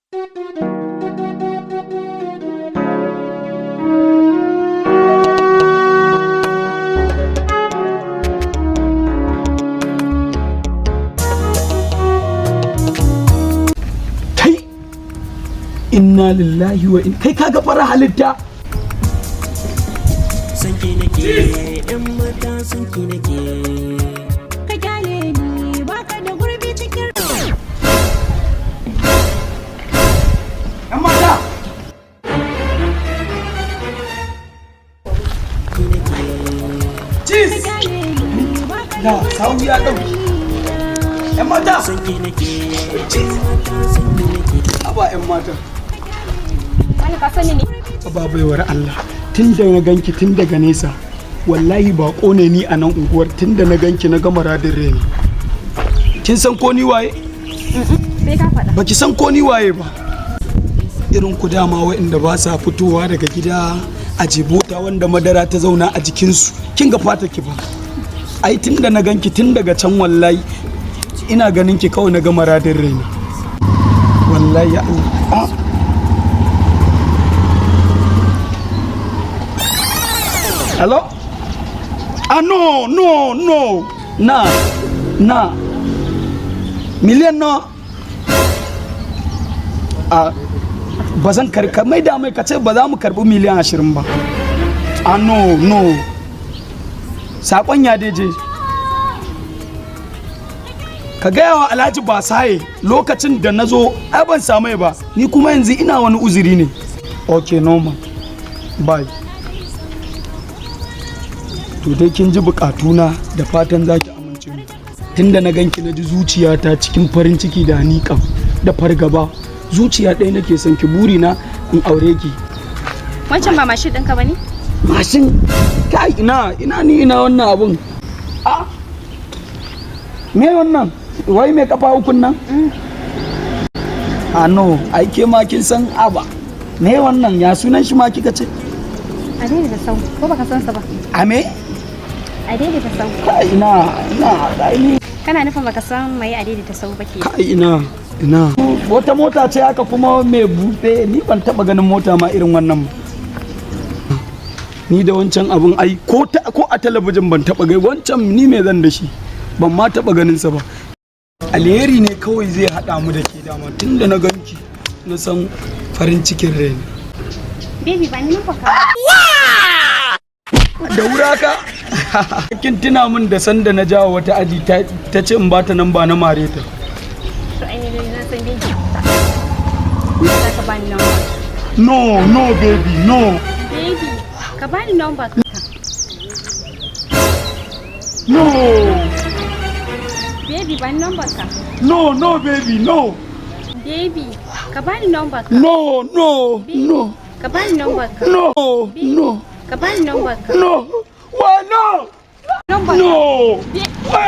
Kai, inna lillahi wa in kai, kaga fara halitta. Sanki nake, yan mata, sanki nake. Ka kyale ni, baka da gurbi cikin Yan mata. Cheese. Kyale ni, baka Na sawu ya dauki. Yan mata. Sanki nake, yan mata, sanki nake. Aba, yan mata. Wani ka sani ne? Aba, baiwar Allah, tun da na ganki tun daga nesa, wallahi ba ne ni a nan unguwar, tun da na ganki na gama radin reni. Kin san ko ni waye? Sai ka faɗa. Baki san ko ni waye ba. Irin ku dama waɗanda ba sa fitowa daga gida a jibota, wanda madara ta zauna a jikinsu. Kin ga fata ki ba. Ai tun da na ganki tun daga can, wallahi ina ganin ki kawai na gama radin raina. Wallahi ya Allah. Ah. Hello? Ah, no, no, no. Na na miliyan no. A ba zan karka mai da mai, ka ce ba za mu karbi miliyan 20 ba. A no, no, sakon ya deje. Ka gaya wa Alhaji Basaye lokacin da na zo ai ban samu ba, ni kuma yanzu ina wani uzuri ne. Ok, normal, bye. To dai kin ji bukatuna, da fatan za ki amince mu. Tunda na ganki na ji zuciyata cikin farin ciki da niƙa da fargaba, zuciya ɗaya nake son ki, burina in aure ki. Wancan ba mashin ɗinka ba ne? Mashin? Kai, ina ina ni ina wannan abun? A me wannan? Wai me kafa ukun nan? A no, ai ke ma kin san aba. Me wannan, ya sunan shi ma kika ce? A daidaita sau, ko baka san sa ba? A me? A daidaita sau. Kai, ina ina, ai ni Kana nufin baka san mai a daidaita sau ba ke? Kai, ina ina, wata mota ce haka kuma mai buɗe, ni ban taba ganin mota ma irin wannan ba. Ni da wancan abun ai ko ta ko a talabijin ban taba gai wancan, ni me zan da shi? Ban ma taba ganin sa ba. Alheri ne kawai zai hada mu da ke. Dama tunda na ganki na san farin cikin raina. Baby, ba ni numfa ka. Da wuraka kin tuna min da sanda na jawo wata aji, ta ce in bata nan ba na mare ta. To ai ni dai na san baby. Za ka bani number. No, no, baby, no. Baby, ka bani number ka. No. Baby, bani number ka. No, no, baby, no. Baby, ka bani number ka. No, no, no. Ka bani number ka. No, no. Ka bani number ka. No. Why no? Number. No. Why?